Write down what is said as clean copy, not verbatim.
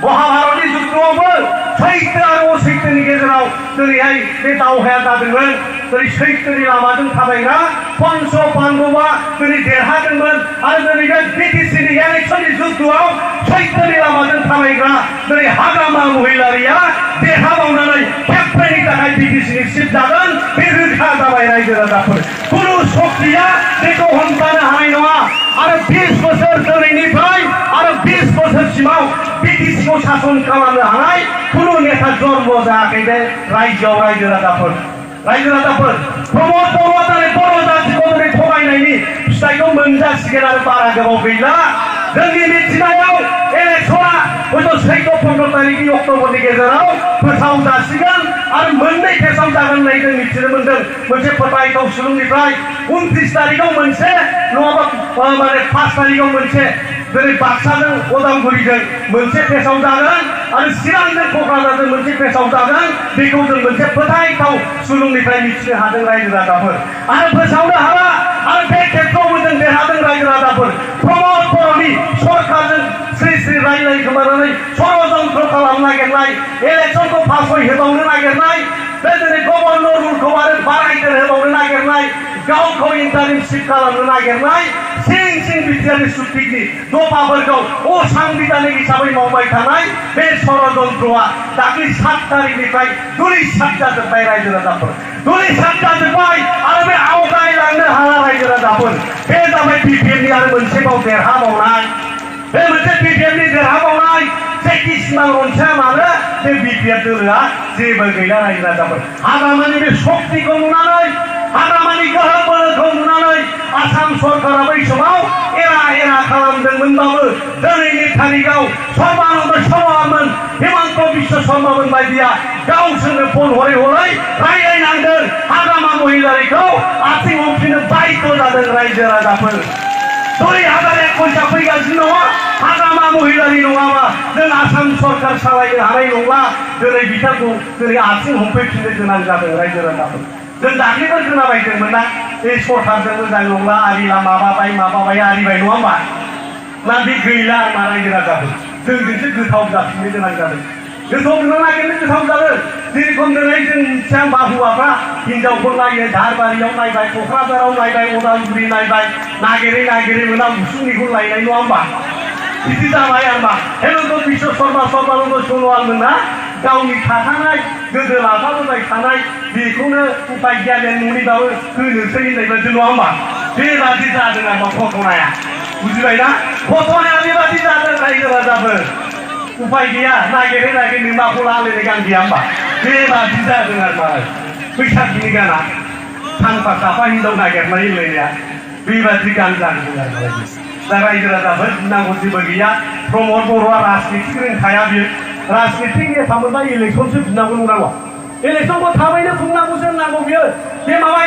महाभारतनि जुद्धआवबो सैथो आरो असैथोनि गेजेराव दिनैहाय बे दावहाया जादोंमोन। दिनै सैथोनि लामाजों थाबायग्रा पन्च पान्डबा दिनै देरहादोंमोन आरो दिनै बे बिटिसिनि इलेक्सननि जुद्धआव सैथोनि लामाजों थाबायग्रा दिनै हाग्रामा महिलारिया देरहाबावनानै खेबसेनि थाखाय बिटिसिनि सिट जागोन बे रोखा जाबाय रायजो राजाफोर। कुनु शक्तिया बेखौ हमथानो हानाय नङा आरो 20 बोसोर दिनैनिफ्राय आरो 20 बोसोरसिमाव बिटिसिखौ सासन खालामनो हानाय कुनु नेता जन्म जायाखै बे रायजोआव रायजो राजाफोर। प्रमद बर'आ दिनै बर' जाथिखौ दिनै थगायनायनि फिथाइखौ मोनजासिगोन आरो बारा गोबाव गैला। जोंनि मिथिनायाव इलेक्सना हयथ' 14 तारिखनि अक्ट'बरनि गेजेराव फोसाव जासिगोन आरो मोननै फेसाव जागोन होननाय जों मिथिनो मोनदों मोनसे फोथायथाव सुलुंनिफ्राय। 29 तारिखआव मोनसे नङाबा माने 5 तारिखआव मोनसे दिनै बाक्साजों उदालगुरिजों मोनसे फेसाव जागोन आरो चिरांजों क'क्राझारजों मोनसे फेसाव जागोन। बेखौ जों मोनसे फोथायथाव सुलुंनिफ्राय मिथिनो हादों रायजो राजाफोर। आरो फोसावनो हाला आरो बे खेत्रआवबो जों देरहादों रायजो राजाफोर। प्रमद बर'नि सरकारजों स्रि स्रि रायज्लायखोमानानै षड़यन्त्र खालामनो नागिरनाय, इलेक्सनखौ फासयहोबावनो नागिरनाय, बे दिनै गभर्नर रुलखौ आरो बारायदेर होबावनो नागिरनाय, गावखौ इन्टारिमशिप खालामनो नागिरनाय, सिं बिटिआरनि सुक्तिनि दफाफोरखौ असांबिधानिक हिसाबै मावबाय थानाय बे षड़यन्त्रआ दाख्लै 7 तारिखनिफ्राय धुलिसात जाजोब्बाय रायजो राजाफोर। धुलिसात जाजोब्बाय आरो बे आवगायलांनो हाला रायजो राजाफोर। बे जाबाय बिपिएफनि आरो मोनसेबाव देरहाबावनाय। बे मोनसे बिपिएफनि देरहाबावनाय जेखि सिमां अनसाया मानो बे बिपिएफ दोलोआ जेबो गैला रायजो राजाफोर। हाग्रामानि बे शक्तिखौ नुनानै, हाग्रामानि गोहो बोलोखौ नुनानै आसाम सरकारा बै समाव एरा खालामदोंमोनबाबो दिनैनि तारिखआव सर्बानन्द सन'वालमोन, हिमन्त बिश्व शर्मामोन बायदिया गावसोरनो फन हरै रायज्लायनांदों हाग्रामा महिलारिखौ आथिं हमफिननो बाध्य जादों रायजो राजाफोर। 2021 फैगासिनो दङ। हाग्रामा महिलारि नङाबा जों आसाम सरकार सालायनो हानाय नंला। दिनै बिथांखौ दिनै आथिं हमफैफिननो गोनां जादों रायजो राजाफोर। जों दाख्लैबो खोनाबायदोंमोन ना बे सरकारजों मोजां नंला, आरिला माबाबाय आरिबाय नङा होमबा? ना बे गैला आरोना रायजो राजाफोर। जोंजोंसो गोथाव जाफिननो गोनां जादों। गोथाव नुनो नागिरनो गोथाव जादों। जेरेखम दिनै जों मिथिया हौवाफ्रा हिनजावफोर नायो, धारबारियाव नायबाय, क'क्राझाराव नायबाय, उदालगुरि नायबाय, नागिरै मोना उसुंनिखौ लायनाय नङा होमबा? बिदि जाबाय आरोमा। हिमन्त बिश्व शर्मा सर्बानन्द सन'वालमोना गावनि थाखानाय गोदो लाफाबोबाय थानाय बेखौनो उपाय गैया न'निबाबो होनोसै होननाय बायदि नङा होमबा? बेबादि जादों आरोमा घटनाया। बुजिबायना? घटनाया बेबादि जादों रायजो राजाफोर। उपाय गैया, नागिरै माखौ लालायनाय गान गैया होमबा? बेबादि जादों आरोमा। बैसागिनि गाना सानफा साफा हिनजाव नागिरनाय होनलायनाया बेबादि गान जादों आरो। दा रायजो राजाफोर नांगौ जेबो गैया। प्रमद बर'आ राजनितिक रोंखाया बियो। राजनितिक नेता मोनबा इलेक्सनसो बिनांगौ नंगौ। इलेक्सनखौ थाबैनो खुंनांगौसो होननांगौ बियो। बे माबा